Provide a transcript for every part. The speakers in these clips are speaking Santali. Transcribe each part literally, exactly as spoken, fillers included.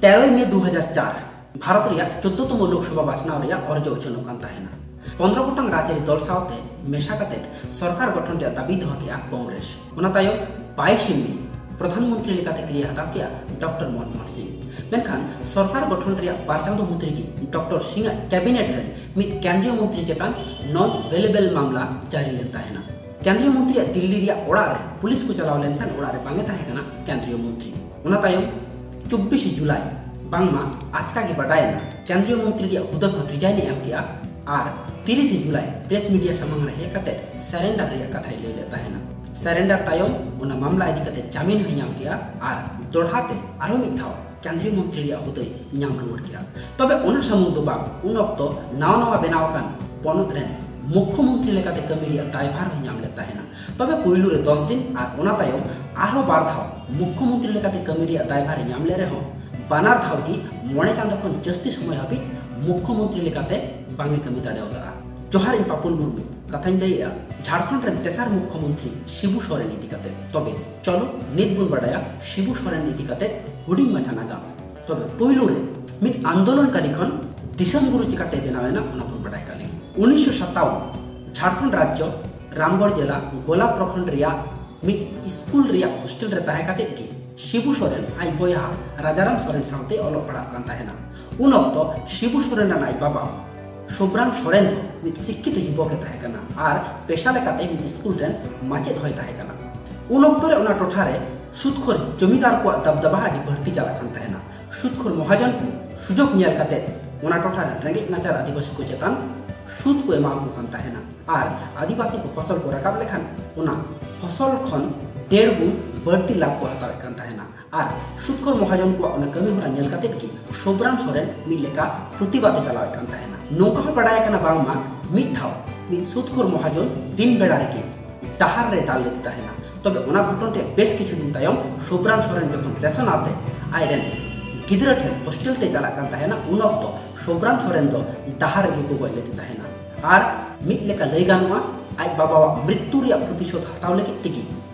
ᱛᱮᱨᱚᱭ ᱢᱮ ᱫᱩ ᱦᱟᱡᱟᱨ ᱪᱟᱨ ᱵᱷᱟᱨᱚᱛ ᱨᱮᱭᱟᱜ ᱪᱳᱫᱫᱳ ᱛᱚᱢᱚ ᱞᱳᱠᱥᱚᱵᱷᱟ ᱵᱟᱪᱷᱱᱟᱣ ᱨᱮᱭᱟᱜ ᱚᱨᱡᱚ ᱩᱪᱷᱟᱹᱱᱚᱜ ᱠᱟᱱ ᱛᱟᱦᱮᱱᱟ᱾ ᱯᱚᱱᱫᱽᱨᱚ ᱜᱚᱴᱟᱝ ᱨᱟᱡᱽ ᱟᱹᱨᱤ ᱫᱚᱞ ᱥᱟᱶᱛᱮ ᱢᱮᱥᱟ ᱠᱟᱛᱮ ᱥᱚᱨᱠᱟᱨ ᱜᱚᱴᱷᱚᱱ ᱨᱮᱭᱟᱜ ᱫᱟᱹᱵᱤ ᱫᱚᱦᱚ ᱠᱮᱫᱼᱟ ᱠᱚᱝᱜᱨᱮᱥ᱾ ᱚᱱᱟ ᱛᱟᱭᱚᱢ ᱵᱟᱭᱤᱥ ᱢᱮ ᱯᱨᱚᱫᱷᱟᱱ ᱢᱚᱱᱛᱨᱤ ᱞᱮᱠᱟᱛᱮ ᱠᱤᱨᱤᱭᱟᱹ ᱦᱟᱛᱟᱣ ᱠᱮᱫᱼᱟ ᱰᱚᱠᱴᱚᱨ ᱢᱚᱱᱢᱳᱦᱚᱱ ᱥᱤᱝ᱾ ᱢᱮᱱᱠᱷᱟᱱ ᱥᱚᱨᱠᱟᱨ ᱜᱚᱴᱷᱚᱱ ᱨᱮᱭᱟᱜ ᱵᱟᱨ ᱪᱟᱸᱫᱚ ᱢᱩᱫᱽ ᱨᱮᱜᱮ ᱰᱚᱠᱴᱚᱨ ᱥᱤᱝ ᱟᱜ ᱠᱮᱵᱤᱱᱮᱴ ᱨᱮᱱ ᱢᱤᱫ ᱠᱮᱱᱫᱨᱤᱭᱚ ᱢᱚᱱᱛᱨᱤ ᱪᱮᱛᱟᱱ ᱱᱚᱱ ᱵᱮᱞᱮᱵᱮᱞ ᱢᱟᱢᱞᱟ ᱡᱟᱹᱨᱤ ᱞᱮᱱ ᱛᱟᱦᱮᱱᱟ᱾ ᱠᱮᱱᱫᱨᱤᱭᱚ ᱢᱚᱱᱛᱨᱤᱭᱟᱜ ᱫᱤᱞᱞᱤ ᱨᱮᱭᱟᱜ ᱚᱲᱟᱜ ᱨᱮ ᱯᱩᱞᱤᱥ ᱠᱚ ᱪᱟᱞᱟᱣ ᱞᱮᱱᱠᱷᱟᱱ ᱚᱲᱟᱜ ᱨᱮ ᱵᱟᱝ ᱮ ᱛᱟᱦᱮᱸ ᱠᱟᱱᱟ ᱠᱮᱱᱫᱨᱤᱭᱚ ᱢᱚᱱᱛᱨᱤ᱾ ᱚᱱᱟ ᱛᱟᱭᱚᱢ ᱪᱚᱵᱵᱤᱥᱮ ᱡᱩᱞᱟᱭ ᱵᱟᱝᱢᱟ ᱟᱪᱠᱟ ᱜᱮ ᱵᱟᱰᱟᱭᱮᱱᱟ, ᱠᱮᱱᱫᱨᱤᱭᱚ ᱢᱚᱱᱛᱨᱤ ᱨᱮᱭᱟᱜ ᱦᱩᱫᱟᱹ ᱠᱷᱚᱱ ᱨᱤᱡᱟᱭᱤᱱ ᱮ ᱮᱢ ᱠᱮᱫᱼᱟ ᱟᱨ ᱛᱤᱨᱤᱥᱮ ᱡᱩᱞᱟᱭ ᱯᱨᱮᱥ ᱢᱤᱰᱤᱭᱟ ᱥᱟᱢᱟᱝ ᱨᱮ ᱦᱮᱡ ᱠᱟᱛᱮ ᱥᱟᱨᱮᱱᱰᱟᱨ ᱨᱮᱭᱟᱜ ᱠᱟᱛᱷᱟᱭ ᱞᱟᱹᱭ ᱞᱮᱫ ᱛᱟᱦᱮᱱᱟ᱾ ᱥᱟᱨᱮᱱᱰᱟᱨ ᱛᱟᱭᱚᱢ ᱚᱱᱟ ᱢᱟᱢᱞᱟ ᱤᱫᱤ ᱠᱟᱛᱮ ᱡᱟᱢᱤᱱ ᱦᱚᱸᱭ ᱧᱟᱢ ᱠᱮᱫᱼᱟ ᱟᱨ ᱫᱚᱲᱦᱟ ᱛᱮ ᱟᱨᱦᱚᱸ ᱢᱤᱫ ᱫᱷᱟᱣ ᱠᱮᱱᱫᱨᱤᱭᱚ ᱢᱚᱱᱛᱨᱤ ᱨᱮᱭᱟᱜ ᱦᱩᱫᱟᱹᱭ ᱧᱟᱢ ᱨᱩᱣᱟᱹᱲ ᱠᱮᱫᱼᱟ᱾ ᱛᱚᱵᱮ ᱚᱱᱟ ᱥᱩᱢᱩᱝ ᱫᱚ ᱵᱟᱝ, ᱩᱱ ᱚᱠᱛᱚ ᱱᱟᱣᱟ ᱱᱟᱣᱟ ᱵᱮᱱᱟᱣ ᱟᱠᱟᱱ ᱯᱚᱱᱚᱛ ᱨᱮᱱ ᱢᱩᱠᱷᱭᱚ ᱢᱚᱱᱛᱨᱤ ᱞᱮᱠᱟᱛᱮ ᱠᱟᱹᱢᱤ ᱨᱮᱭᱟᱜ ᱫᱟᱭᱵᱷᱟᱨ ᱦᱚᱸᱭ ᱧᱟᱢ ᱞᱮᱫ ᱛᱟᱦᱮᱱᱟ᱾ ᱛᱚᱵᱮ ᱯᱩᱭᱞᱩ ᱨᱮ ᱫᱚᱥ ᱫᱤᱱ ᱟᱨ ᱚᱱᱟ ᱛᱟᱭᱚᱢ ᱟᱨᱦᱚᱸ ᱵᱟᱨ ᱫᱷᱟᱣ ᱢᱩᱠᱷᱭᱚ ᱢᱚᱱᱛᱨᱤ ᱞᱮᱠᱟᱛᱮ ᱠᱟᱹᱢᱤ ᱨᱮᱭᱟᱜ ᱫᱟᱭᱵᱷᱟᱨ ᱮ ᱧᱟᱢ ᱞᱮᱫ ᱨᱮᱦᱚᱸ, ᱵᱟᱱᱟᱨ ᱫᱷᱟᱣ ᱜᱮ ᱢᱚᱬᱮ ᱪᱟᱸᱫᱚ ᱠᱷᱚᱱ ᱡᱟᱹᱥᱛᱤ ᱥᱚᱢᱚᱭ ᱦᱟᱹᱵᱤᱡ ᱢᱩᱠᱷᱭᱚ ᱢᱚᱱᱛᱨᱤ ᱞᱮᱠᱟᱛᱮ ᱵᱟᱝ ᱮ ᱠᱟᱹᱢᱤ ᱫᱟᱲᱮᱭᱟᱫᱟ᱾ ᱡᱚᱦᱟᱨ, ᱤᱧ ᱯᱟᱯᱩᱞ ᱢᱩᱨᱢᱩ᱾ ᱠᱟᱛᱷᱟᱧ ᱞᱟᱹᱭᱮᱫᱼᱟ ᱡᱷᱟᱲᱠᱷᱚᱸᱰ ᱨᱮᱱ ᱛᱮᱥᱟᱨ ᱢᱩᱠᱷᱭᱚ ᱢᱚᱱᱛᱨᱤ ᱥᱤᱵᱩ ᱥᱚᱨᱮᱱ ᱤᱫᱤ ᱠᱟᱛᱮ᱾ ᱛᱚᱵᱮ ᱪᱚᱞᱚ ᱱᱤᱛ ᱵᱚᱱ ᱵᱟᱰᱟᱭᱟ ᱥᱤᱵᱩ ᱥᱚᱨᱮᱱ ᱤᱫᱤ ᱠᱟᱛᱮ ᱦᱩᱰᱤᱧ ᱢᱟᱪᱷᱟ ᱱᱟᱜᱟᱢ᱾ ᱛᱚᱵᱮ ᱯᱩᱭᱞᱩ ᱨᱮ ᱢᱤᱫ ᱟᱱᱫᱳᱞᱚᱱᱠᱟᱨᱤ ᱠᱷᱚᱱ ᱫᱤᱥᱚᱢ ᱜᱩᱨᱩ ᱪᱤᱠᱟᱛᱮ ᱵᱮᱱᱟᱣ ᱮᱱᱟ, ᱚᱱᱟ ᱵᱚᱱ ᱵᱟᱰᱟᱭ ᱠᱟᱜ ᱞᱮᱜᱮ᱾ ᱩᱱᱤᱥᱥᱚ ᱥᱟᱛᱟᱣᱚᱱ ᱡᱷᱟᱲᱠᱷᱚᱸᱰ ᱨᱟᱡᱽᱡᱚ ᱨᱟᱢᱜᱚᱲ ᱡᱮᱞᱟ ᱜᱳᱞᱟ ᱯᱨᱚᱠᱷᱚᱸᱰ ᱨᱮᱭᱟᱜ ᱢᱤᱫ ᱥᱠᱩᱞ ᱨᱮᱭᱟᱜ ᱦᱳᱥᱴᱮᱞ ᱨᱮ ᱛᱟᱦᱮᱸ ᱠᱟᱛᱮ ᱜᱮ ᱥᱤᱵᱩ ᱥᱚᱨᱮᱱ ᱟᱡ ᱵᱚᱭᱦᱟ ᱨᱟᱡᱟᱨᱟᱢ ᱥᱚᱨᱮᱱ ᱥᱟᱶᱛᱮ ᱚᱞᱚᱜ ᱯᱟᱲᱦᱟᱜ ᱠᱟᱱ ᱛᱟᱦᱮᱱᱟ᱾ ᱩᱱ ᱚᱠᱛᱚ ᱥᱤᱵᱩ ᱥᱚᱨᱮᱱ ᱨᱮᱱ ᱟᱡ ᱵᱟᱵᱟ ᱥᱩᱵᱽᱨᱟᱢ ᱥᱚᱨᱮᱱ ᱫᱚ ᱢᱤᱫ ᱥᱤᱠᱠᱷᱤᱛ ᱡᱩᱵᱚᱠ ᱮ ᱛᱟᱦᱮᱸ ᱠᱟᱱᱟ ᱟᱨ ᱯᱮᱥᱟ ᱞᱮᱠᱟᱛᱮ ᱢᱤᱫ ᱥᱠᱩᱞ ᱨᱮᱱ ᱢᱟᱪᱮᱫ ᱦᱚᱸᱭ ᱛᱟᱦᱮᱸ ᱠᱟᱱᱟ᱾ ᱩᱱ ᱚᱠᱛᱚ ᱨᱮ ᱚᱱᱟ ᱴᱚᱴᱷᱟ ᱨᱮ ᱥᱩᱫᱽᱠᱷᱳᱨ ᱡᱚᱢᱤᱫᱟᱨ ᱠᱚᱣᱟᱜ ᱫᱟᱵᱫᱟᱵᱟ ᱟᱹᱰᱤ ᱵᱟᱹᱲᱛᱤ ᱪᱟᱞᱟᱜ ᱠᱟᱱ ᱛᱟᱦᱮᱱᱟ᱾ ᱥᱩᱫᱽᱠᱷᱳᱨ ᱢᱚᱦᱟᱡᱚᱱ ᱠᱚ ᱥᱩᱡᱳᱜᱽ ᱧᱮᱞ ᱠᱟᱛᱮ ᱚᱱᱟ ᱴᱚᱴᱷᱟ ᱨᱮᱱ ᱨᱮᱸᱜᱮᱡ ᱱᱟᱪᱟᱨ ᱟᱹᱫᱤᱵᱟᱹᱥᱤ ᱠᱚ ᱪᱮᱛᱟᱱ ᱥᱩᱫᱽ ᱠᱚ ᱮᱢᱟ ᱠᱚ ᱠᱟᱱ ᱛᱟᱦᱮᱱᱟ ᱟᱨ ᱟᱹᱫᱤᱵᱟᱹᱥᱤ ᱠᱚ ᱯᱷᱚᱥᱚᱞ ᱠᱚ ᱨᱟᱠᱟᱵ ᱞᱮᱠᱷᱟᱱ ᱚᱱᱟ ᱯᱷᱚᱥᱚᱞ ᱠᱷᱚᱱ ᱰᱮᱲ ᱜᱩᱱ ᱵᱟᱹᱲᱛᱤ ᱞᱟᱵᱷ ᱠᱚ ᱦᱟᱛᱟᱣᱮᱫ ᱠᱟᱱ ᱛᱟᱦᱮᱱᱟ᱾ ᱟᱨ ᱥᱩᱫᱽᱠᱷᱳᱨ ᱢᱚᱦᱟᱡᱚᱱ ᱠᱚᱣᱟᱜ ᱚᱱᱟ ᱠᱟᱹᱢᱤ ᱦᱚᱨᱟ ᱧᱮᱞ ᱠᱟᱛᱮ ᱜᱮ ᱥᱩᱵᱽᱨᱟᱢ ᱥᱚᱨᱮᱱ ᱢᱤᱫ ᱞᱮᱠᱟ ᱯᱨᱚᱛᱤᱵᱟᱫ ᱮ ᱪᱟᱞᱟᱣᱮᱫ ᱠᱟᱱ ᱛᱟᱦᱮᱱᱟ᱾ ᱱᱚᱝᱠᱟ ᱦᱚᱸ ᱵᱟᱰᱟᱭ ᱠᱟᱱᱟ ᱵᱟᱝᱢᱟ ᱢᱤᱫ ᱫᱷᱟᱣ ᱢᱤᱫ ᱥᱩᱫᱽᱠᱷᱳᱨ ᱢᱚᱦᱟᱡᱚᱱ ᱫᱤᱱ ᱵᱮᱲᱟ ᱨᱮᱜᱮ ᱰᱟᱦᱟᱨ ᱨᱮ ᱫᱟᱞ ᱞᱮᱫᱮ ᱛᱟᱦᱮᱱᱟ᱾ ᱛᱚᱵᱮ ᱚᱱᱟ ᱜᱷᱚᱴᱚᱱ ᱨᱮ ᱵᱮᱥ ᱠᱤᱪᱷᱩ ᱫᱤᱱ ᱛᱟᱭᱚᱢ ᱥᱩᱵᱽᱨᱟᱢ ᱥᱚᱨᱮᱱ ᱡᱚᱠᱷᱚᱱ ᱨᱮᱥᱚᱱ ᱟᱛᱮ ᱟᱡᱨᱮᱱ ᱜᱤᱫᱽᱨᱟᱹ ᱴᱷᱮᱱ ᱦᱳᱥᱴᱮᱞ ᱛᱮ ᱪᱟᱞᱟᱜ ᱠᱟᱱ ᱛᱟᱦᱮᱱᱟ, ᱩᱱ ᱚᱠᱛᱚ ᱥᱩᱵᱽᱨᱟᱢ ᱥᱚᱨᱮᱱ ᱫᱚ ᱰᱟᱦᱟᱨ ᱨᱮᱜᱮ ᱠᱚ ᱜᱚᱡ ᱞᱮᱫᱮ ᱛᱟᱦᱮᱱᱟ᱾ ᱟᱨ ᱢᱤᱫ ᱞᱮᱠᱟ ᱞᱟᱹᱭ ᱜᱟᱱᱚᱜᱼᱟ, ᱟᱡ ᱵᱟᱵᱟᱣᱟᱜ ᱢᱨᱤᱛᱭᱩ ᱨᱮᱭᱟᱜ ᱯᱨᱚᱛᱤᱥᱳᱫᱷ ᱦᱟᱛᱟᱣ ᱞᱟᱹᱜᱤᱫ ᱛᱮᱜᱮ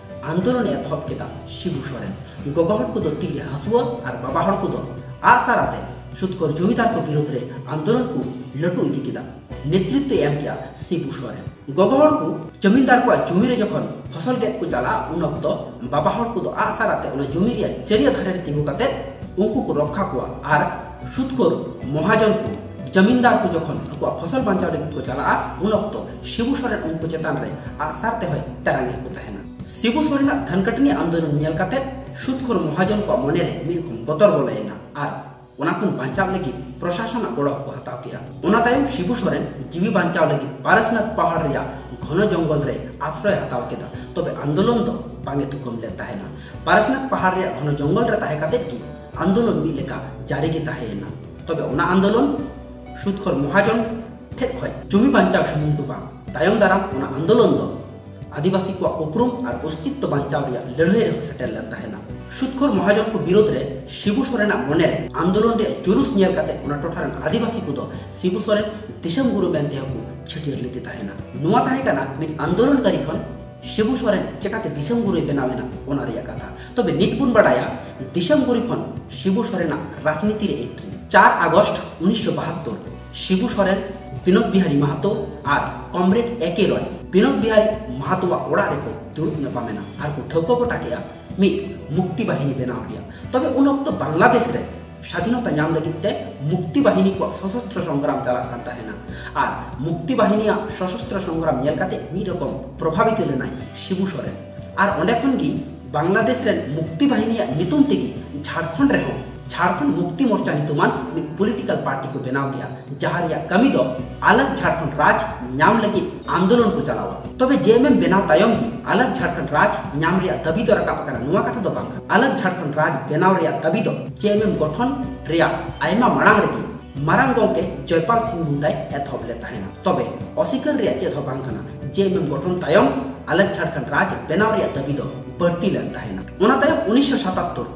ᱟᱱᱫᱳᱞᱚᱱ ᱮ ᱮᱛᱚᱦᱚᱵ ᱠᱮᱫᱟ ᱥᱤᱵᱩ ᱥᱚᱨᱮᱱ᱾ ᱜᱚᱜᱚ ᱦᱚᱲ ᱠᱚᱫᱚ ᱛᱤ ᱨᱮ ᱦᱟᱹᱥᱩᱣᱟᱹ ᱟᱨ ᱵᱟᱵᱟ ᱦᱚᱲ ᱠᱚᱫᱚ ᱟᱜᱼᱥᱟᱨ ᱟᱛᱮ ᱥᱩᱛᱠᱚᱨ ᱡᱚᱢᱤᱫᱟᱨ ᱠᱚ ᱵᱤᱨᱩᱫᱷ ᱨᱮ ᱟᱱᱫᱳᱞᱚᱱ ᱠᱚ ᱞᱟᱹᱴᱩ ᱤᱫᱤ ᱠᱮᱫᱟ᱾ ᱱᱮᱛᱨᱤᱛᱵ ᱮᱢ ᱠᱮᱫᱟ ᱥᱤᱵᱩ ᱥᱚᱨᱮᱱ᱾ ᱜᱚᱜᱚ ᱦᱚᱲ ᱠᱚ ᱡᱚᱢᱤᱱᱫᱟᱨ ᱠᱚᱣᱟᱜ ᱡᱚᱢᱤ ᱨᱮ ᱡᱚᱠᱷᱚᱱ ᱯᱷᱚᱥᱚᱞ ᱜᱮᱫ ᱠᱚ ᱪᱟᱞᱟᱜᱼᱟ, ᱩᱱ ᱚᱠᱛᱚ ᱵᱟᱵᱟ ᱦᱚᱲ ᱠᱚᱫᱚ ᱟᱜᱼᱥᱟᱨ ᱟᱛᱮ ᱚᱱᱟ ᱡᱚᱢᱤ ᱨᱮᱭᱟᱜ ᱪᱟᱹᱨᱭᱟᱹ ᱫᱷᱟᱨᱮ ᱨᱮ ᱛᱤᱸᱜᱩ ᱠᱟᱛᱮ ᱩᱱᱠᱩ ᱠᱚ ᱨᱚᱠᱠᱷᱟ ᱠᱚᱣᱟ᱾ ᱟᱨ ᱥᱩᱛᱠᱚᱨ ᱢᱚᱦᱟᱡᱚᱱ ᱠᱚ ᱡᱚᱢᱤᱱᱫᱟᱨ ᱠᱚ ᱡᱚᱠᱷᱚᱱ ᱟᱠᱚᱣᱟᱜ ᱯᱷᱚᱥᱚᱞ ᱵᱟᱧᱪᱟᱣ ᱞᱟᱹᱜᱤᱫ ᱠᱚ ᱪᱟᱞᱟᱜᱼᱟ, ᱩᱱ ᱚᱠᱛᱚ ᱥᱤᱵᱩ ᱥᱚᱨᱮᱱ ᱩᱱᱠᱩ ᱪᱮᱛᱟᱱ ᱨᱮ ᱟᱜᱼᱥᱟᱨ ᱛᱮ ᱦᱚᱸᱭ ᱴᱟᱨᱟᱝ ᱮᱫ ᱠᱚ ᱛᱟᱦᱮᱱᱟ᱾ ᱥᱤᱵᱩ ᱥᱚᱨᱮᱱᱟᱜ ᱫᱷᱟᱱᱠᱟᱴᱱᱤ ᱟᱱᱫᱳᱞᱚᱱ ᱧᱮᱞ ᱠᱟᱛᱮ ᱥᱩᱛᱠᱚᱨ ᱢᱚᱦᱟᱡᱚᱱ ᱠᱚᱣᱟᱜ ᱢᱚᱱᱮ ᱨᱮ ᱢᱤᱫ ᱨᱚᱠᱚᱢ ᱵᱚᱛᱚᱨ ᱵᱚᱞᱚᱭᱮᱱᱟ ᱟᱨ ᱚᱱᱟ ᱠᱷᱚᱱ ᱵᱟᱧᱪᱟᱣ ᱞᱟᱹᱜᱤᱫ ᱯᱨᱚᱥᱟᱥᱚᱱᱟᱜ ᱜᱚᱲᱚ ᱦᱚᱸᱠᱚ ᱦᱟᱛᱟᱣ ᱠᱮᱫᱟ᱾ ᱚᱱᱟ ᱛᱟᱭᱚᱢ ᱥᱤᱵᱩ ᱥᱚᱨᱮᱱ ᱡᱤᱣᱤ ᱵᱟᱧᱪᱟᱣ ᱞᱟᱹᱜᱤᱫ ᱯᱟᱨᱟᱥᱱᱟᱛᱷ ᱯᱟᱦᱟᱲ ᱨᱮᱭᱟᱜ ᱜᱷᱚᱱᱚ ᱡᱚᱝᱜᱚᱞ ᱨᱮ ᱟᱥᱨᱚᱭ ᱦᱟᱛᱟᱣ ᱠᱮᱫᱟ᱾ ᱛᱚᱵᱮ ᱟᱱᱫᱳᱞᱚᱱ ᱫᱚ ᱵᱟᱝ ᱮ ᱛᱷᱩᱠᱟᱹᱢ ᱞᱮᱫ ᱛᱟᱦᱮᱱᱟ᱾ ᱯᱟᱨᱟᱥᱱᱟᱛᱷ ᱯᱟᱦᱟᱲ ᱨᱮᱭᱟᱜ ᱜᱷᱚᱱᱚ ᱡᱚᱝᱜᱚᱞ ᱨᱮ ᱛᱟᱦᱮᱸ ᱠᱟᱛᱮ ᱜᱮ ᱟᱱᱫᱳᱞᱚᱱ ᱢᱤᱫ ᱞᱮᱠᱟ ᱡᱟᱹᱨᱤ ᱜᱮ ᱛᱟᱦᱮᱸᱭᱮᱱᱟ᱾ ᱛᱚᱵᱮ ᱚᱱᱟ ᱟᱱᱫᱳᱞᱚᱱ ᱥᱩᱛᱠᱚᱨ ᱢᱚᱦᱟᱡᱚᱱ ᱴᱷᱮᱡ ᱠᱷᱚᱡ ᱡᱚᱢᱤ ᱵᱟᱧᱪᱟᱣ ᱥᱩᱢᱩᱝ ᱫᱚ ᱵᱟᱝ, ᱛᱟᱭᱚᱢ ᱫᱟᱨᱟᱢ ᱚᱱᱟ ᱟᱱᱫᱳᱞᱚᱱ ᱫᱚ ᱟᱹᱫᱤᱵᱟᱹᱥᱤ ᱠᱚᱣᱟᱜ ᱩᱯᱨᱩᱢ ᱟᱨ ᱚᱥᱛᱤᱛᱛᱚ ᱵᱟᱧᱪᱟᱣ ᱨᱮᱭᱟᱜ ᱞᱟᱹᱲᱦᱟᱹᱭ ᱨᱮᱦᱚᱸ ᱥᱮᱴᱮᱨ ᱞᱮᱱ ᱛᱟᱦᱮᱱᱟ᱾ ᱥᱩᱛᱠᱚᱨ ᱢᱚᱦᱟᱡᱚᱱ ᱠᱚ ᱵᱤᱨᱳᱫᱷ ᱨᱮ ᱥᱤᱵᱩ ᱥᱚᱨᱮᱱᱟᱜ ᱢᱚᱱᱮ ᱨᱮ ᱟᱱᱫᱳᱞᱚᱱ ᱨᱮᱭᱟᱜ ᱡᱩᱞᱩᱥ ᱧᱮᱞ ᱠᱟᱛᱮ ᱚᱱᱟ ᱴᱚᱴᱷᱟ ᱨᱮᱱ ᱟᱹᱫᱤᱵᱟᱹᱥᱤ ᱠᱚᱫᱚ ᱥᱤᱵᱩ ᱥᱚᱨᱮᱱ ᱫᱤᱥᱚᱢ ᱜᱩᱨᱩ ᱢᱮᱱᱛᱮ ᱦᱚᱸᱠᱚ ᱪᱷᱟᱹᱴᱭᱟᱹᱨ ᱞᱮᱫᱮ ᱛᱟᱦᱮᱱᱟ᱾ ᱱᱚᱣᱟ ᱛᱟᱦᱮᱸ ᱠᱟᱱᱟ ᱢᱤᱫ ᱟᱱᱫᱳᱞᱚᱱᱠᱟᱨᱤ ᱠᱷᱚᱱ ᱥᱤᱵᱩ ᱥᱚᱨᱮᱱ ᱪᱮᱠᱟᱛᱮ ᱫᱤᱥᱚᱢ ᱜᱩᱨᱩᱭ ᱵᱮᱱᱟᱣ ᱮᱱᱟ, ᱚᱱᱟ ᱨᱮᱭᱟᱜ ᱠᱟᱛᱷᱟ᱾ ᱛᱚᱵᱮ ᱱᱤᱛ ᱵᱚᱱ ᱵᱟᱰᱟᱭᱟ ᱫᱤᱥᱚᱢ ᱜᱩᱨᱩ ᱠᱷᱚᱱ ᱥᱤᱵᱩ ᱥᱚᱨᱮᱱᱟᱜ ᱨᱟᱡᱽᱱᱤᱛᱤ ᱨᱮ entry᱾ ᱪᱟᱨ ᱟᱜᱚᱥᱴ ᱩᱱᱤᱥᱥᱚ ᱵᱟᱦᱟᱛᱛᱳᱨ, ᱥᱤᱵᱩ ᱥᱚᱨᱮᱱ, ᱵᱤᱱᱳᱫ ᱵᱤᱦᱟᱨᱤ ᱢᱟᱦᱟᱛᱳ ᱟᱨ ᱠᱚᱢᱨᱮᱰ ᱮ ᱠᱮ ᱨᱚᱭ ᱵᱤᱱᱳᱫ ᱵᱤᱦᱟᱨᱤ ᱢᱟᱦᱟᱛᱳᱣᱟᱜ ᱚᱲᱟᱜ ᱨᱮᱠᱚ ᱫᱩᱲᱩᱵ ᱧᱟᱯᱟᱢ ᱮᱱᱟ ᱟᱨ ᱠᱚ ᱴᱷᱟᱹᱣᱠᱟᱹ ᱜᱚᱴᱟ ᱠᱮᱫᱼᱟ ᱢᱤᱫ ᱢᱩᱠᱛᱤ ᱵᱟᱦᱤᱱᱤ ᱵᱮᱱᱟᱣ ᱨᱮᱭᱟᱜ᱾ ᱛᱚᱵᱮ ᱩᱱ ᱚᱠᱛᱚ ᱵᱟᱝᱞᱟᱫᱮᱥ ᱨᱮ ᱥᱟᱫᱷᱤᱱᱚᱛᱟ ᱧᱟᱢ ᱞᱟᱹᱜᱤᱫ ᱛᱮ ᱢᱩᱠᱛᱤ ᱵᱟᱦᱤᱱᱤ ᱠᱚᱣᱟᱜ ᱥᱚᱥᱚᱥᱛᱨᱚ ᱥᱚᱝᱜᱨᱟᱢ ᱪᱟᱞᱟᱜ ᱠᱟᱱ ᱛᱟᱦᱮᱱᱟ᱾ ᱟᱨ ᱢᱩᱠᱛᱤ ᱵᱟᱦᱤᱱᱤᱭᱟᱜ ᱥᱚᱥᱚᱥᱛᱨᱚ ᱥᱚᱝᱜᱨᱟᱢ ᱧᱮᱞ ᱠᱟᱛᱮ ᱢᱤᱫ ᱨᱚᱠᱚᱢ ᱯᱨᱚᱵᱷᱟᱵᱤᱛ ᱞᱮᱱᱟᱭ ᱥᱤᱵᱩ ᱥᱚᱨᱮᱱ᱾ ᱟᱨ ᱚᱸᱰᱮ ᱠᱷᱚᱱ ᱜᱮ ᱵᱟᱝᱞᱟᱫᱮᱥ ᱨᱮᱱ ᱢᱩᱠᱛᱤ ᱵᱟᱦᱤᱱᱤᱭᱟᱜ ᱧᱩᱛᱩᱢ ᱛᱮᱜᱮ ᱡᱷᱟᱲᱠᱷᱚᱸᱰ ᱨᱮᱦᱚᱸ ᱡᱷᱟᱲᱠᱷᱚᱸᱰ ᱢᱩᱠᱛᱤ ᱢᱳᱨᱪᱟ ᱧᱩᱛᱩᱢᱟᱱ ᱢᱤᱫ ᱯᱚᱞᱤᱴᱤᱠᱟᱞ ᱯᱟᱨᱴᱤ ᱠᱚ ᱵᱮᱱᱟᱣ ᱠᱮᱫᱼᱟ, ᱡᱟᱦᱟᱸ ᱨᱮᱭᱟᱜ ᱠᱟᱹᱢᱤ ᱫᱚ ᱟᱞᱟᱜᱽ ᱡᱷᱟᱲᱠᱷᱚᱸᱰ ᱨᱟᱡᱽ ᱧᱟᱢ ᱞᱟᱹᱜᱤᱫ ᱟᱱᱫᱳᱞᱚᱱ ᱠᱚ ᱪᱟᱞᱟᱣᱟ᱾ ᱛᱚᱵᱮ ᱡᱮ ᱮᱢ ᱮᱢ ᱵᱮᱱᱟᱣ ᱛᱟᱭᱚᱢ ᱜᱮ ᱟᱞᱟᱜᱽ ᱡᱷᱟᱲᱠᱷᱚᱸᱰ ᱨᱟᱡᱽ ᱧᱟᱢ ᱨᱮᱭᱟᱜ ᱫᱟᱹᱵᱤ ᱫᱚ ᱨᱟᱠᱟᱵ ᱟᱠᱟᱱᱟ, ᱱᱚᱣᱟ ᱠᱟᱛᱷᱟ ᱫᱚ ᱵᱟᱝ ᱠᱟᱱᱟ᱾ ᱟᱞᱟᱜᱽ ᱡᱷᱟᱲᱠᱷᱚᱸᱰ ᱨᱟᱡᱽ ᱵᱮᱱᱟᱣ ᱨᱮᱭᱟᱜ ᱫᱟᱹᱵᱤ ᱫᱚ ᱡᱮ ᱮᱢ ᱮᱢ ᱜᱚᱴᱷᱚᱱ ᱨᱮᱭᱟᱜ ᱟᱭᱢᱟ ᱢᱟᱲᱟᱝ ᱨᱮᱜᱮ ᱢᱟᱨᱟᱝ ᱜᱚᱢᱠᱮ ᱡᱚᱭᱯᱟᱞ ᱥᱤᱝ ᱢᱩᱱᱰᱟᱭ ᱮᱛᱚᱦᱚᱵ ᱞᱮᱫ ᱛᱟᱦᱮᱱᱟ᱾ ᱛᱚᱵᱮ ᱚᱥᱤᱠᱟᱹᱨ ᱨᱮᱭᱟᱜ ᱪᱮᱫ ᱦᱚᱸ ᱵᱟᱝ ᱠᱟᱱᱟ, ᱡᱮ ᱮᱢ ᱮᱢ ᱜᱚᱴᱷᱚᱱ ᱛᱟᱭᱚᱢ ᱟᱞᱟᱜᱽ ᱡᱷᱟᱲᱠᱷᱚᱸᱰ ᱨᱟᱡᱽ ᱵᱮᱱᱟᱣ ᱨᱮᱭᱟᱜ ᱫᱟᱹᱵᱤ ᱫᱚ ᱵᱟᱹᱲᱛᱤ ᱞᱮᱱ ᱛᱟᱦᱮᱱᱟ᱾ ᱚᱱᱟ ᱛᱟᱭᱚᱢ ᱩᱱᱤᱥᱥᱚ ᱥᱟᱛᱟᱛᱛᱳᱨ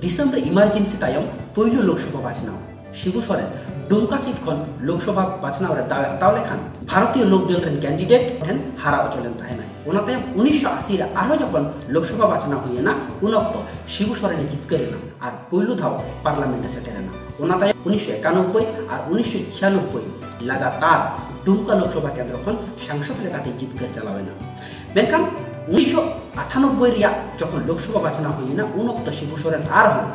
ᱫᱤᱥᱚᱢ ᱨᱮ ᱤᱢᱟᱨᱡᱮᱱᱥᱤ ᱛᱟᱭᱚᱢ ᱯᱩᱭᱞᱩ ᱞᱳᱠᱥᱚᱵᱷᱟ ᱵᱟᱪᱷᱱᱟᱣ᱾ ᱥᱤᱵᱩ ᱥᱚᱨᱮᱱ ᱰᱩᱢᱠᱟ ᱥᱤᱴ ᱠᱷᱚᱱ ᱞᱳᱠᱥᱚᱵᱷᱟ ᱵᱟᱪᱷᱱᱟᱣ ᱨᱮ ᱫᱟᱣ ᱮ ᱦᱟᱛᱟᱣ ᱞᱮᱠᱷᱟᱱ ᱵᱷᱟᱨᱚᱛᱤᱭᱚ ᱞᱳᱠ ᱫᱚᱞ ᱨᱮᱱ ᱠᱮᱱᱰᱤᱰᱮᱴ ᱴᱷᱮᱱ ᱦᱟᱨᱟ ᱦᱚᱪᱚ ᱞᱮᱱ ᱛᱟᱦᱮᱱᱟᱭ᱾ ᱚᱱᱟ ᱛᱟᱭᱚᱢ ᱩᱱᱤᱥᱥᱚ ᱟᱥᱤ ᱨᱮ ᱟᱨᱦᱚᱸ ᱡᱚᱠᱷᱚᱱ ᱞᱳᱠᱥᱚᱵᱷᱟ ᱵᱟᱪᱷᱱᱟᱣ ᱦᱩᱭ ᱮᱱᱟ, ᱩᱱ ᱚᱠᱛᱚ ᱥᱤᱵᱩ ᱥᱚᱨᱮᱱ ᱮ ᱡᱤᱛᱠᱟᱹᱨ ᱮᱱᱟ᱾ ᱟᱨ ᱯᱩᱭᱞᱩ ᱫᱷᱟᱣ ᱯᱟᱨᱞᱟᱢᱮᱱᱴ ᱮ ᱥᱮᱴᱮᱨ ᱮᱱᱟ᱾ ᱚᱱᱟ ᱛᱟᱭᱚᱢ ᱩᱱᱤᱥᱥᱚ ᱮᱠᱟᱱᱚᱵᱵᱳᱭ ᱟᱨ ᱩᱱᱤᱥᱥᱚ ᱪᱷᱤᱭᱟᱱᱚᱵᱵᱳᱭ ᱞᱟᱜᱟᱛᱟᱨ ᱰᱩᱢᱠᱟ ᱞᱳᱠᱥᱚᱵᱷᱟ ᱠᱮᱱᱫᱨᱚ ᱠᱷᱚᱱ ᱥᱟᱝᱥᱚᱫ ᱞᱮᱠᱟᱛᱮ ᱡᱤᱛᱠᱟᱹᱨ ᱪᱟᱞᱟᱣ ᱮᱱᱟ᱾ ᱢᱮᱱᱠᱷᱟᱱ ᱩᱱᱤᱥᱥᱚ ᱟᱴᱷᱟᱱᱚᱵᱵᱳᱭ ᱨᱮᱭᱟᱜ ᱡᱚᱠᱷᱚᱱ ᱞᱳᱠᱥᱚᱵᱷᱟ ᱵᱟᱪᱷᱱᱟᱣ ᱦᱩᱭᱮᱱᱟ, ᱩᱱ ᱚᱠᱛᱚ ᱥᱤᱵᱩ ᱥᱚᱨᱮᱱ ᱟᱨᱦᱚᱸ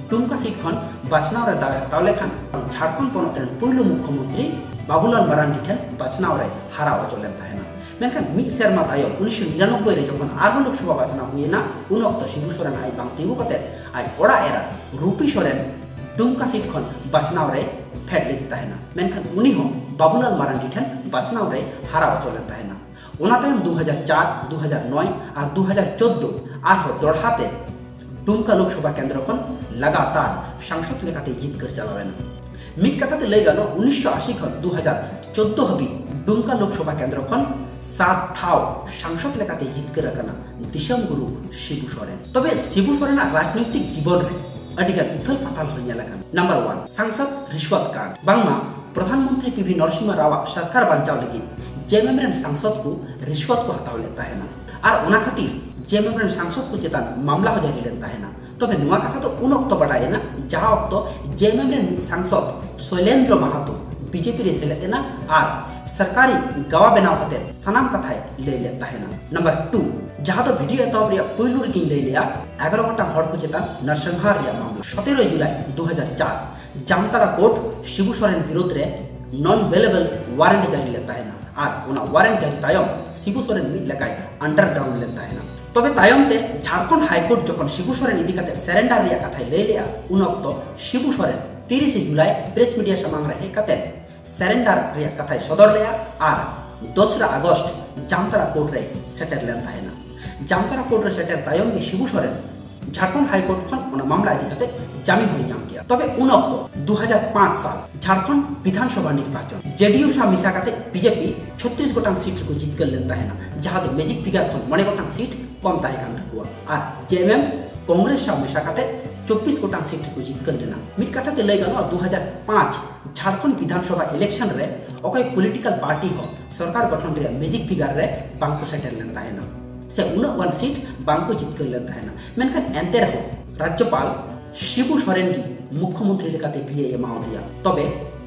ᱰᱩᱢᱠᱟ ᱥᱤᱴ ᱠᱷᱚᱱ ᱵᱟᱪᱷᱱᱟᱣ ᱨᱮ ᱫᱟᱣ ᱮ ᱦᱟᱛᱟᱣ ᱞᱮᱠᱷᱟᱱ ᱡᱷᱟᱲᱠᱷᱚᱸᱰ ᱯᱚᱱᱚᱛ ᱨᱮᱱ ᱯᱩᱭᱞᱩ ᱢᱩᱠᱷᱭᱚᱢᱚᱱᱛᱨᱤ ᱵᱟᱵᱩᱞᱟᱞ ᱢᱟᱨᱟᱱᱰᱤ ᱴᱷᱮᱱ ᱵᱟᱪᱷᱱᱟᱣ ᱨᱮ ᱦᱟᱨᱟ ᱦᱚᱪᱚ ᱞᱮᱱ ᱛᱟᱦᱮᱱᱟ᱾ ᱢᱮᱱᱠᱷᱟᱱ ᱢᱤᱫ ᱥᱮᱨᱢᱟ ᱛᱟᱭᱚᱢ ᱩᱱᱤᱥᱥᱚ ᱱᱤᱨᱟᱱᱚᱵᱵᱳᱭ ᱨᱮ ᱡᱚᱠᱷᱚᱱ ᱟᱨᱦᱚᱸ ᱞᱳᱠᱥᱚᱵᱷᱟ ᱵᱟᱪᱷᱱᱟᱣ ᱦᱩᱭᱮᱱᱟ, ᱩᱱ ᱚᱠᱛᱚ ᱥᱤᱵᱩ ᱥᱚᱨᱮᱱ ᱟᱡ ᱵᱟᱝ ᱛᱤᱸᱜᱩ ᱠᱟᱛᱮ ᱟᱡ ᱚᱲᱟᱜ ᱮᱨᱟ ᱨᱩᱯᱤ ᱥᱚᱨᱮᱱ ᱰᱩᱢᱠᱟ ᱥᱤᱴ ᱠᱷᱚᱱ ᱵᱟᱪᱷᱱᱟᱣ ᱨᱮ ᱯᱷᱮᱰ ᱞᱮᱫᱮ ᱛᱟᱦᱮᱱᱟ᱾ ᱢᱮᱱᱠᱷᱟᱱ ᱩᱱᱤ ᱦᱚᱸ ᱵᱟᱵᱩᱞᱟᱞ ᱢᱟᱨᱟᱱᱰᱤ ᱴᱷᱮᱱ ᱵᱟᱪᱷᱱᱟᱣ ᱨᱮ ᱦᱟᱨᱟ ᱦᱚᱪᱚ ᱞᱮᱱ ᱛᱟᱦᱮᱱᱟ᱾ ᱚᱱᱟ ᱛᱟᱭᱚᱢ ᱫᱩ ᱦᱟᱡᱟᱨ ᱪᱟᱨ, ᱫᱩ ᱦᱟᱡᱟᱨ ᱱᱚᱭ ᱟᱨ ᱫᱩ ᱦᱟᱡᱟᱨ ᱪᱳᱫᱫᱳ ᱟᱨᱦᱚᱸ ᱫᱚᱲᱦᱟ ᱛᱮ ᱰᱩᱢᱠᱟ ᱞᱳᱠᱥᱚᱵᱷᱟ ᱠᱮᱱᱫᱨᱚ ᱠᱷᱚᱱ ᱞᱟᱜᱟᱛᱟᱨ ᱥᱟᱝᱥᱚᱫ ᱞᱮᱠᱟᱛᱮ ᱡᱤᱛᱠᱟᱹᱨ ᱪᱟᱞᱟᱣ ᱮᱱᱟ᱾ ᱢᱤᱫ ᱠᱟᱛᱷᱟ ᱛᱮ ᱞᱟᱹᱭ ᱜᱟᱱᱚᱜ, ᱩᱱᱤᱥᱥᱚ ᱟᱥᱤ ᱠᱷᱚᱱ ᱫᱩ ᱦᱟᱡᱟᱨ ᱪᱳᱫᱫᱳ ᱦᱟᱹᱵᱤᱡ ᱰᱩᱢᱠᱟ ᱞᱳᱠᱥᱚᱵᱷᱟ ᱠᱮᱱᱫᱨᱚ ᱠᱷᱚᱱ ᱥᱟᱛ ᱫᱷᱟᱣ ᱥᱟᱝᱥᱚᱫ ᱞᱮᱠᱟᱛᱮ ᱡᱤᱛᱠᱟᱹᱨ ᱟᱠᱟᱱᱟ ᱫᱤᱥᱚᱢ ᱜᱩᱨᱩ ᱥᱤᱵᱩ ᱥᱚᱨᱮᱱ᱾ ᱛᱚᱵᱮ ᱥᱤᱵᱩ ᱥᱚᱨᱮᱱᱟᱜ ᱨᱟᱡᱽᱱᱳᱭᱛᱤᱠ ᱡᱤᱵᱚᱱ ᱨᱮ ᱟᱹᱰᱤᱜᱟᱱ ᱩᱛᱷᱟᱹᱞ ᱯᱟᱛᱟᱞ ᱦᱚᱸ ᱧᱮᱞ ᱟᱠᱟᱱᱟ᱾ ᱱᱟᱢᱵᱟᱨ ᱚᱣᱟᱱ, ᱥᱟᱝᱥᱚᱫ ᱨᱤᱥᱣᱟᱛ ᱠᱟᱸᱰ᱾ ᱵᱟᱝᱢᱟ ᱯᱨᱚᱫᱷᱟᱱ ᱢᱚᱱᱛᱨᱤ ᱯᱤ ᱵᱷᱤ ᱱᱚᱨᱥᱤᱢᱦᱟ ᱨᱟᱣᱟᱜ ᱥᱚᱨᱠᱟᱨ ᱵᱟᱧᱪᱟᱣ ᱞᱟᱹᱜᱤᱫ ᱡᱮ ᱮᱢ ᱮᱢ ᱨᱮᱱ ᱥᱟᱝᱥᱚᱫ ᱠᱚ ᱨᱤᱥᱣᱟᱛ ᱠᱚ ᱦᱟᱛᱟᱣ ᱞᱮᱫ ᱛᱟᱦᱮᱱᱟ ᱟᱨ ᱚᱱᱟ ᱠᱷᱟᱹᱛᱤᱨ ᱡᱮ ᱮᱢ ᱮᱢ ᱨᱮᱱ ᱥᱟᱝᱥᱚᱫ ᱠᱚ ᱪᱮᱛᱟᱱ ᱢᱟᱢᱞᱟ ᱦᱚᱸ ᱡᱟᱹᱨᱤ ᱞᱮᱱ ᱛᱟᱦᱮᱱᱟ᱾ ᱛᱚᱵᱮ ᱱᱚᱣᱟ ᱠᱟᱛᱷᱟ ᱫᱚ ᱩᱱ ᱚᱠᱛᱚ ᱵᱟᱰᱟᱭᱮᱱᱟ, ᱡᱟᱦᱟᱸ ᱚᱠᱛᱚ ᱡᱮ ᱮᱢ ᱮᱢ ᱨᱮᱱ ᱢᱤᱫ ᱥᱟᱝᱥᱚᱫ ᱥᱚᱭᱞᱮᱱᱫᱨᱚ ᱢᱟᱦᱟᱛᱚ ᱵᱤᱡᱮᱯᱤ ᱨᱮ ᱥᱮᱞᱮᱫ ᱮᱱᱟ ᱟᱨ ᱥᱚᱨᱠᱟᱨᱤ ᱜᱟᱣᱟ ᱵᱮᱱᱟᱣ ᱠᱟᱛᱮ ᱥᱟᱱᱟᱢ ᱠᱟᱛᱷᱟᱭ ᱞᱟᱹᱭ ᱞᱮᱫ ᱛᱟᱦᱮᱱᱟ᱾ ᱱᱟᱢᱵᱟᱨ ᱴᱩ, ᱡᱟᱦᱟᱸ ᱫᱚ ᱵᱷᱤᱰᱤᱭᱳ ᱮᱛᱚᱦᱚᱵ ᱨᱮᱭᱟᱜ ᱯᱩᱭᱞᱩ ᱨᱮᱜᱤᱧ ᱞᱟᱹᱭ ᱞᱮᱜᱼᱟ, ᱮᱜᱟᱨᱚ ᱜᱚᱴᱟᱝ ᱦᱚᱲ ᱠᱚ ᱪᱮᱛᱟᱱ ᱱᱟᱨᱥᱟᱝᱦᱟᱨ ᱨᱮᱭᱟᱜ ᱢᱟᱢᱞᱟ᱾ ᱥᱚᱛᱮᱨᱚᱭ ᱡᱩᱞᱟᱭ ᱫᱩ ᱦᱟᱡᱟᱨ ᱪᱟᱨ, ᱡᱟᱢᱛᱟᱲᱟ ᱠᱳᱨᱴ ᱥᱤᱵᱩ ᱥᱚᱨᱮᱱ ᱵᱤᱨᱳᱫᱷ ᱨᱮ ᱱᱚᱱ ᱵᱮᱞᱮᱵᱮᱞ ᱳᱣᱟᱨᱮᱱᱴ ᱡᱟᱹᱨᱤ ᱞᱮᱫ ᱛᱟᱦᱮᱱᱟ ᱟᱨ ᱚᱱᱟ ᱳᱣᱟᱨᱮᱱᱴ ᱡᱟᱹᱨᱤ ᱛᱟᱭᱚᱢ ᱥᱤᱵᱩ ᱥᱚᱨᱮᱱ ᱢᱤᱫ ᱞᱮᱠᱟᱭ ᱟᱱᱰᱟᱨᱜᱨᱟᱣᱩᱱᱰ ᱞᱮᱱ ᱛᱟᱦᱮᱱᱟ᱾ ᱛᱚᱵᱮ ᱛᱟᱭᱚᱢ ᱛᱮ ᱡᱷᱟᱲᱠᱷᱚᱸᱰ ᱦᱟᱭ ᱠᱳᱨᱴ ᱡᱚᱠᱷᱚᱱ ᱥᱤᱵᱩ ᱥᱚᱨᱮᱱ ᱤᱫᱤ ᱠᱟᱛᱮ ᱥᱟᱨᱮᱱᱰᱟᱨ ᱨᱮᱭᱟᱜ ᱠᱟᱛᱷᱟᱭ ᱞᱟᱹᱭ ᱞᱮᱜᱼᱟ, ᱩᱱ ᱚᱠᱛᱚ ᱥᱤᱵᱩ ᱥᱚᱨᱮᱱ ᱛᱤᱨᱤᱥᱮ ᱡᱩᱞᱟᱭ ᱯᱨᱮᱥ ᱢᱤᱰᱤᱭᱟ ᱥᱟᱢᱟᱝ ᱨᱮ ᱦᱮᱡ ᱠᱟᱛᱮ ᱥᱟᱨᱮᱱᱰᱟᱨ ᱨᱮᱭᱟᱜ ᱠᱟᱛᱷᱟᱭ ᱥᱚᱫᱚᱨ ᱞᱮᱜᱼᱟ ᱟᱨ ᱫᱚᱥᱨᱟ ᱟᱜᱚᱥᱴ ᱡᱟᱢᱛᱟᱲᱟ ᱠᱳᱨᱴ ᱨᱮ ᱥᱮᱴᱮᱨ ᱞᱮᱱ ᱛᱟᱦᱮᱱᱟ᱾ ᱡᱟᱢᱛᱟᱲᱟ ᱠᱳᱨᱴ ᱨᱮ ᱥᱮᱴᱮᱨ ᱛᱟᱭᱚᱢ ᱜᱮ ᱥᱤᱵᱩ ᱥᱚᱨᱮᱱ ᱡᱷᱟᱲᱠᱷᱚᱸᱰ ᱦᱟᱭ ᱠᱳᱨᱴ ᱠᱷᱚᱱ ᱚᱱᱟ ᱢᱟᱢᱞᱟ ᱤᱫᱤ ᱠᱟᱛᱮ ᱡᱟᱢᱤᱱ ᱦᱚᱸᱭ ᱧᱟᱢ ᱠᱮᱭᱟ᱾ ᱛᱚᱵᱮ ᱩᱱ ᱚᱠᱛᱚ ᱫᱩ ᱦᱟᱡᱟᱨ ᱯᱟᱸᱪ ᱥᱟᱞ ᱡᱷᱟᱲᱠᱷᱚᱸᱰ ᱵᱤᱫᱷᱟᱱ ᱥᱚᱵᱷᱟ ᱱᱤᱨᱵᱟᱪᱚᱱ ᱡᱮ ᱰᱤ ᱭᱩ ᱥᱟᱶ ᱢᱮᱥᱟ ᱠᱟᱛᱮ ᱵᱤ ᱡᱮ ᱯᱤ ᱪᱷᱚᱛᱨᱤᱥ ᱜᱚᱴᱟᱝ ᱥᱤᱴ ᱨᱮᱠᱚ ᱡᱤᱛᱠᱟᱹᱨ ᱞᱮᱱ ᱛᱟᱦᱮᱱᱟ, ᱡᱟᱦᱟᱸ ᱫᱚ ᱢᱮᱡᱤᱠ ᱯᱷᱤᱜᱟᱨ ᱠᱷᱚᱱ ᱢᱚᱬᱮ ᱜᱚᱴᱟᱝ ᱥᱤᱴ ᱠᱚᱢ ᱛᱟᱦᱮᱸ ᱠᱟᱱ ᱛᱟᱠᱚᱣᱟ᱾ ᱟᱨ ᱡᱮ ᱮᱢ ᱮᱢ ᱠᱚᱝᱜᱨᱮᱥ ᱥᱟᱶ ᱢᱮᱥᱟ ᱠᱟᱛᱮ ᱪᱚᱵᱵᱤᱥ ᱜᱚᱴᱟᱝ ᱥᱤᱴ ᱨᱮᱠᱚ ᱡᱤᱛᱠᱟᱹᱨ ᱞᱮᱱᱟ᱾ ᱢᱤᱫ ᱠᱟᱛᱷᱟ ᱛᱮ ᱞᱟᱹᱭ ᱜᱟᱱᱚᱜᱼᱟ, ᱫᱩ ᱦᱟᱡᱟᱨ ᱯᱟᱸᱪ ᱡᱷᱟᱲᱠᱷᱚᱸᱰ ᱵᱤᱫᱷᱟᱱ ᱥᱚᱵᱷᱟ ᱤᱞᱮᱠᱥᱚᱱ ᱨᱮ ᱚᱠᱚᱭ ᱯᱚᱞᱤᱴᱤᱠᱟᱞ ᱯᱟᱨᱴᱤ ᱦᱚᱸ ᱥᱚᱨᱠᱟᱨ ᱜᱚᱴᱷᱚᱱ ᱨᱮᱭᱟᱜ ᱢᱮᱡᱤᱠ ᱯᱷᱤᱜᱟᱨ ᱨᱮ ᱵᱟᱝ ᱠᱚ ᱥᱮᱴᱮᱨ ᱞᱮᱱ ᱛᱟᱦᱮᱱᱟ ᱥᱮ ᱩᱱᱟᱹᱜ ᱜᱟᱱ ᱥᱤᱴ ᱵᱟᱝ ᱠᱚ ᱡᱤᱛᱠᱟᱹᱨ ᱞᱮᱱ ᱛᱟᱦᱮᱱᱟ᱾ ᱢᱮᱱᱠᱷᱟᱱ ᱮᱱᱛᱮ ᱨᱮᱦᱚᱸ ᱨᱟᱡᱽᱡᱚᱯᱟᱞ ᱥᱤᱵᱩ ᱥᱚᱨᱮᱱ ᱜᱮ ᱢᱩᱠᱷᱭᱚᱢᱚᱱᱛᱨᱤ ᱞᱮᱠᱟᱛᱮ ᱵᱤᱭᱮ ᱮᱢᱟᱣᱟᱫᱮᱭᱟ᱾ ᱛᱚᱵᱮ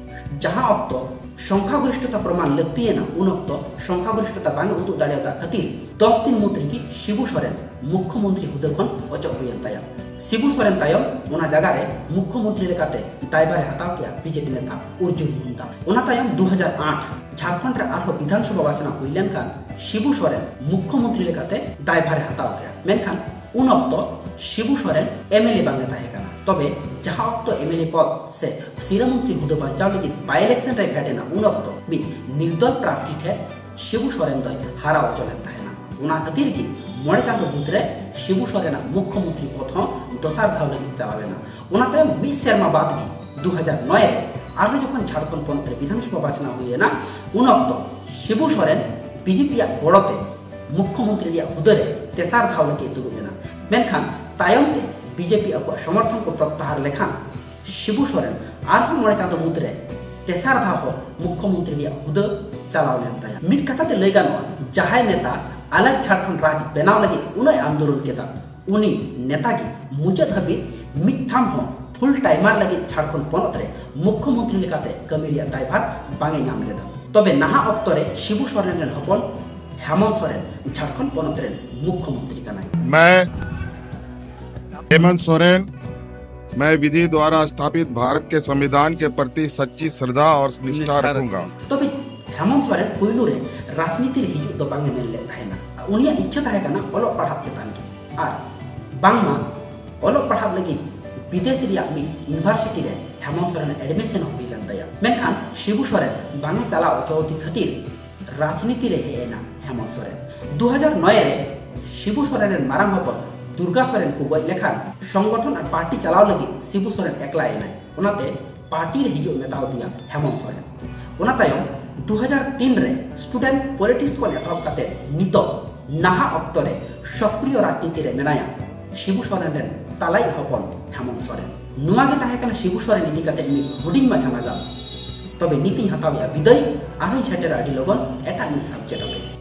ᱡᱟᱦᱟᱸ ᱚᱠᱛᱚ ᱥᱚᱝᱠᱷᱟᱜᱚᱨᱤᱥᱴᱷᱚᱛᱟ ᱯᱨᱚᱢᱟᱱ ᱞᱟᱹᱠᱛᱤᱭᱮᱱᱟ, ᱩᱱ ᱚᱠᱛᱚ ᱥᱚᱝᱠᱷᱟᱜᱚᱨᱤᱥᱴᱷᱚᱛᱟ ᱵᱟᱝ ᱮ ᱩᱫᱩᱜ ᱫᱟᱲᱮᱭᱟᱫᱟ ᱠᱷᱟᱹᱛᱤᱨ ᱫᱚᱥ ᱫᱤᱱ ᱢᱩᱫᱽ ᱨᱮᱜᱮ ᱥᱤᱵᱩ ᱥᱚᱨᱮᱱ ᱢᱩᱠᱷᱭᱚᱢᱚᱱᱛᱨᱤ ᱦᱩᱫᱟᱹ ᱠᱷᱚᱱ ᱚᱪᱚᱜ ᱦᱩᱭᱮᱱ ᱛᱟᱭᱟ᱾ ᱥᱤᱵᱩ ᱥᱚᱨᱮᱱ ᱛᱟᱭᱚᱢ ᱚᱱᱟ ᱡᱟᱭᱜᱟ ᱨᱮ ᱢᱩᱠᱷᱭᱚᱢᱚᱱᱛᱨᱤ ᱞᱮᱠᱟᱛᱮ ᱫᱟᱭᱵᱷᱟᱨ ᱮ ᱦᱟᱛᱟᱣ ᱠᱮᱫᱟ ᱵᱤᱡᱮᱯᱤ ᱱᱮᱛᱟ ᱚᱨᱡᱩᱱ ᱢᱩᱱᱰᱟ᱾ ᱚᱱᱟ ᱛᱟᱭᱚᱢ ᱫᱩ ᱦᱟᱡᱟᱨ ᱟᱴ ᱡᱷᱟᱲᱠᱷᱚᱸᱰ ᱨᱮ ᱟᱨᱦᱚᱸ ᱵᱤᱫᱷᱟᱱ ᱥᱚᱵᱷᱟ ᱵᱟᱪᱷᱱᱟᱣ ᱦᱩᱭ ᱞᱮᱱᱠᱷᱟᱱ ᱥᱤᱵᱩ ᱥᱚᱨᱮᱱ ᱢᱩᱠᱷᱭᱚᱢᱚᱱᱛᱨᱤ ᱞᱮᱠᱟᱛᱮ ᱫᱟᱭᱵᱷᱟᱨ ᱮ ᱦᱟᱛᱟᱣ ᱠᱮᱫᱟ᱾ ᱢᱮᱱᱠᱷᱟᱱ ᱩᱱ ᱚᱠᱛᱚ ᱥᱤᱵᱩ ᱥᱚᱨᱮᱱ ᱮᱢᱮᱞᱮ ᱵᱟᱝ ᱮ ᱛᱟᱦᱮᱸ ᱠᱟᱱᱟ᱾ ᱛᱚᱵᱮ ᱡᱟᱦᱟᱸ ᱚᱠᱛᱚ ᱮᱢᱮᱞᱮ ᱯᱚᱫ ᱥᱮ ᱥᱤᱨᱟᱹ ᱢᱚᱱᱛᱨᱤ ᱦᱩᱫᱟᱹ ᱵᱟᱧᱪᱟᱣ ᱞᱟᱹᱜᱤᱫ by election ᱨᱮ ᱯᱷᱮᱰ ᱮᱱᱟ, ᱩᱱ ᱚᱠᱛᱚ ᱢᱤᱫ ᱱᱤᱨᱫᱚᱞ ᱯᱨᱟᱨᱛᱷᱤ ᱴᱷᱮᱱ ᱥᱤᱵᱩ ᱥᱚᱨᱮᱱ ᱫᱚᱭ ᱦᱟᱨᱟᱣ ᱦᱚᱪᱚ ᱞᱮᱱ ᱛᱟᱦᱮᱱᱟ᱾ ᱚᱱᱟ ᱠᱷᱟᱹᱛᱤᱨ ᱜᱮ ᱢᱚᱬᱮ ᱪᱟᱸᱫᱚ ᱢᱩᱫᱽᱨᱮ ᱥᱤᱵᱩ ᱥᱚᱨᱮᱱᱟᱜ ᱢᱩᱠᱷᱭᱚᱢᱚᱱᱛᱨᱤ ᱯᱚᱫ ᱦᱚᱸ ᱫᱚᱥᱟᱨ ᱫᱷᱟᱣ ᱞᱟᱹᱜᱤᱫ ᱪᱟᱞᱟᱣ ᱮᱱᱟ᱾ ᱚᱱᱟ ᱛᱟᱭᱚᱢ ᱢᱤᱫ ᱥᱮᱨᱢᱟ ᱵᱟᱫ ᱜᱮ ᱫᱩ ᱦᱟᱡᱟᱨ ᱱᱚᱭ ᱨᱮ ᱟᱨᱦᱚᱸ ᱡᱚᱠᱷᱚᱱ ᱡᱷᱟᱲᱠᱷᱚᱸᱰ ᱯᱚᱱᱚᱛ ᱨᱮ ᱵᱤᱫᱷᱟᱱ ᱥᱚᱵᱷᱟ ᱵᱟᱪᱷᱱᱟᱣ ᱦᱩᱭ ᱮᱱᱟ, ᱩᱱ ᱚᱠᱛᱚ ᱥᱤᱵᱩ ᱥᱚᱨᱮᱱ ᱵᱤᱡᱮᱯᱤ ᱭᱟᱜ ᱜᱚᱲᱚ ᱛᱮ ᱢᱩᱠᱷᱭᱚᱢᱚᱱᱛᱨᱤ ᱨᱮᱭᱟᱜ ᱦᱩᱫᱟᱹ ᱨᱮ ᱛᱮᱥᱟᱨ ᱫᱷᱟᱣ ᱞᱟᱹᱜᱤᱫ ᱫᱩᱲᱩᱵ ᱮᱱᱟ᱾ ᱢᱮᱱᱠᱷᱟᱱ ᱛᱟᱭᱚᱢ ᱛᱮ ᱵᱤᱡᱮᱯᱤ ᱟᱠᱚᱣᱟᱜ ᱥᱚᱢᱚᱨᱛᱷᱚᱱ ᱠᱚ ᱯᱨᱚᱛᱛᱟᱦᱟᱨ ᱞᱮᱠᱷᱟᱱ ᱥᱤᱵᱩ ᱥᱚᱨᱮᱱ ᱟᱨᱦᱚᱸ ᱢᱚᱬᱮ ᱪᱟᱸᱫᱚ ᱢᱩᱫᱽᱨᱮ ᱛᱮᱥᱟᱨ ᱫᱷᱟᱣ ᱦᱚᱸ ᱢᱩᱠᱷᱭᱚᱢᱚᱱᱛᱨᱤ ᱨᱮᱭᱟᱜ ᱦᱩᱫᱟᱹ ᱪᱟᱞᱟᱣ ᱞᱮᱱ ᱛᱟᱭᱟ᱾ ᱢᱤᱫ ᱠᱟᱛᱷᱟ ᱛᱮ ᱞᱟᱹᱭ ᱜᱟᱱᱚᱜᱼᱟ, ᱡᱟᱦᱟᱸᱭ ᱱᱮᱛᱟ ᱟᱞᱟᱜᱽ ᱡᱷᱟᱲᱠᱷᱚᱸᱰ ᱨᱟᱡᱽ ᱵᱮᱱᱟᱣ ᱞᱟᱹᱜᱤᱫ ᱩᱱᱟᱹᱜ ᱟᱱᱫᱳᱞᱚᱱ ᱠᱮᱫᱟ, ᱩᱱᱤ ᱱᱮᱛᱟ ᱜᱮ ᱢᱩᱪᱟᱹᱫ ᱦᱟᱹᱵᱤᱡ ᱢᱤᱫ ᱴᱷᱟᱢ ᱦᱚᱸ ᱯᱷᱩᱞ ᱴᱟᱭᱢᱟᱨ ᱞᱟᱹᱜᱤᱫ ᱡᱷᱟᱲᱠᱷᱚᱸᱰ ᱯᱚᱱᱚᱛ ᱨᱮ ᱢᱩᱠᱷᱭᱚᱢᱚᱱᱛᱨᱤ ᱞᱮᱠᱟᱛᱮ ᱠᱟᱹᱢᱤ ᱨᱮᱭᱟᱜ ᱫᱟᱭᱵᱷᱟᱨ ᱵᱟᱝ ᱮ ᱧᱟᱢ ᱞᱮᱫᱟ᱾ ᱛᱚᱵᱮ ᱱᱟᱦᱟᱜ ᱚᱠᱛᱚ ᱨᱮ ᱥᱤᱵᱩ ᱥᱚᱨᱮᱱ ᱨᱮᱱ ᱦᱚᱯᱚᱱ ᱦᱮᱢᱚᱱᱛ ᱥᱚᱨᱮᱱ ᱡᱷᱟᱲᱠᱷᱚᱸᱰ ᱯᱚᱱᱚᱛ ᱨᱮᱱ ᱢᱩᱠᱷᱭᱚᱢᱚᱱᱛᱨᱤ ᱠᱟᱱᱟᱭ᱾ मैं हेमंत सोरेन, मैं विधि द्वारा स्थापित भारत के संविधान के प्रति सच्ची श्रद्धा और निष्ठा रखूंगा। ᱛᱚᱵᱮ ᱦᱮᱢᱚᱱᱛ ᱥᱚᱨᱮᱱ ᱯᱩᱭᱞᱩ ᱨᱮ ᱨᱟᱡᱽᱱᱤᱛᱤ ᱨᱮ ᱦᱤᱡᱩᱜ ᱫᱚ ᱵᱟᱝ ᱮ ᱢᱮᱱ ᱞᱮᱫ ᱛᱟᱦᱮᱱᱟ᱾ ᱩᱱᱤᱭᱟᱜ ᱤᱪᱪᱷᱟᱹ ᱛᱟᱦᱮᱸ ᱠᱟᱱᱟ ᱚᱞᱚᱜ ᱯᱟᱲᱦᱟᱜ ᱪᱮᱛᱟᱱ ᱜᱮ, ᱟᱨ ᱵᱟᱝᱢᱟ ᱚᱞᱚᱜ ᱯᱟᱲᱦᱟᱜ ᱞᱟᱹᱜᱤᱫ ᱵᱤᱫᱮᱥ ᱨᱮᱭᱟᱜ ᱢᱤᱫ ᱤᱭᱩᱱᱤᱵᱷᱟᱨᱥᱤᱴᱤ ᱨᱮ ᱦᱮᱢᱚᱱᱛ ᱥᱚᱨᱮᱱ ᱮᱰᱢᱤᱥᱚᱱ ᱦᱚᱸ ᱦᱩᱭ ᱞᱮᱱ ᱛᱟᱭᱟ᱾ ᱢᱮᱱᱠᱷᱟᱱ ᱥᱤᱵᱩ ᱥᱚᱨᱮᱱ ᱵᱟᱝ ᱮ ᱪᱟᱞᱟᱣ ᱦᱚᱪᱚᱣᱟᱫᱮ ᱠᱷᱟᱹᱛᱤᱨ ᱨᱟᱡᱽᱱᱤᱛᱤ ᱨᱮ ᱦᱮᱡ ᱮᱱᱟ ᱦᱮᱢᱚᱱᱛ ᱥᱚᱨᱮᱱ᱾ ᱫᱩ ᱦᱟᱡᱟᱨ ᱱᱚᱭ ᱨᱮ ᱥᱤᱵᱩ ᱥᱚᱨᱮᱱ ᱨᱮᱱ ᱢᱟᱨᱟᱝ ᱦᱚᱯᱚᱱ ᱫᱩᱨᱜᱟ ᱥᱚᱨᱮᱱ ᱠᱚ ᱜᱚᱡ ᱞᱮᱠᱷᱟᱱ ᱥᱚᱝᱜᱚᱴᱷᱚᱱ ᱟᱨ ᱯᱟᱨᱴᱤ ᱪᱟᱞᱟᱣ ᱞᱟᱹᱜᱤᱫ ᱥᱤᱵᱩ ᱥᱚᱨᱮᱱ ᱮᱠᱞᱟ ᱮᱱᱟᱭ᱾ ᱚᱱᱟᱛᱮ ᱯᱟᱨᱴᱤ ᱨᱮ ᱦᱤᱡᱩᱜ ᱢᱮᱛᱟᱣ ᱫᱮᱭᱟ ᱦᱮᱢᱚᱱᱛ ᱥᱚᱨᱮᱱ᱾ ᱚᱱᱟ ᱛᱟᱭᱚᱢ ᱫᱩ ᱦᱟᱡᱟᱨ ᱛᱤᱱ ᱨᱮ ᱥᱴᱩᱰᱮᱱᱴ ᱯᱚᱞᱤᱴᱤᱠᱥ ᱠᱷᱚᱱ ᱮᱛᱚᱦᱚᱵ ᱠᱟᱛᱮ ᱱᱤᱛᱚᱜ ᱱᱟᱦᱟᱜ ᱚᱠᱛᱚ ᱨᱮ ᱥᱚᱠᱨᱤᱭᱚ ᱨᱟᱡᱽᱱᱤᱛᱤ ᱨᱮ ᱢᱮᱱᱟᱭᱟ ᱥᱤᱵᱩ ᱥᱚᱨᱮᱱ ᱨᱮᱱ ᱛᱟᱞᱟᱭᱤᱡ ᱦᱚᱯᱚᱱ ᱦᱮᱢᱚᱱᱛ ᱥᱚᱨᱮᱱ᱾ ᱱᱚᱣᱟ ᱜᱮ ᱛᱟᱦᱮᱸ ᱠᱟᱱᱟ ᱥᱤᱵᱩ ᱥᱚᱨᱮᱱ ᱤᱫᱤ ᱠᱟᱛᱮ ᱢᱤᱫ ᱦᱩᱰᱤᱧ ᱢᱟᱪᱷᱟ ᱱᱟᱜᱟᱢ᱾ ᱛᱚᱵᱮ ᱱᱤᱛᱤᱧ ᱦᱟᱛᱟᱣᱮᱫᱼᱟ ᱵᱤᱫᱟᱹᱭ, ᱟᱨᱦᱚᱸᱧ ᱥᱮᱴᱮᱨᱟ ᱟᱹᱰᱤ ᱞᱚᱜᱚᱱ ᱮᱴᱟᱜ ᱢᱤᱫ ᱥᱟᱵᱡᱮᱠᱴ ᱟᱛᱮ᱾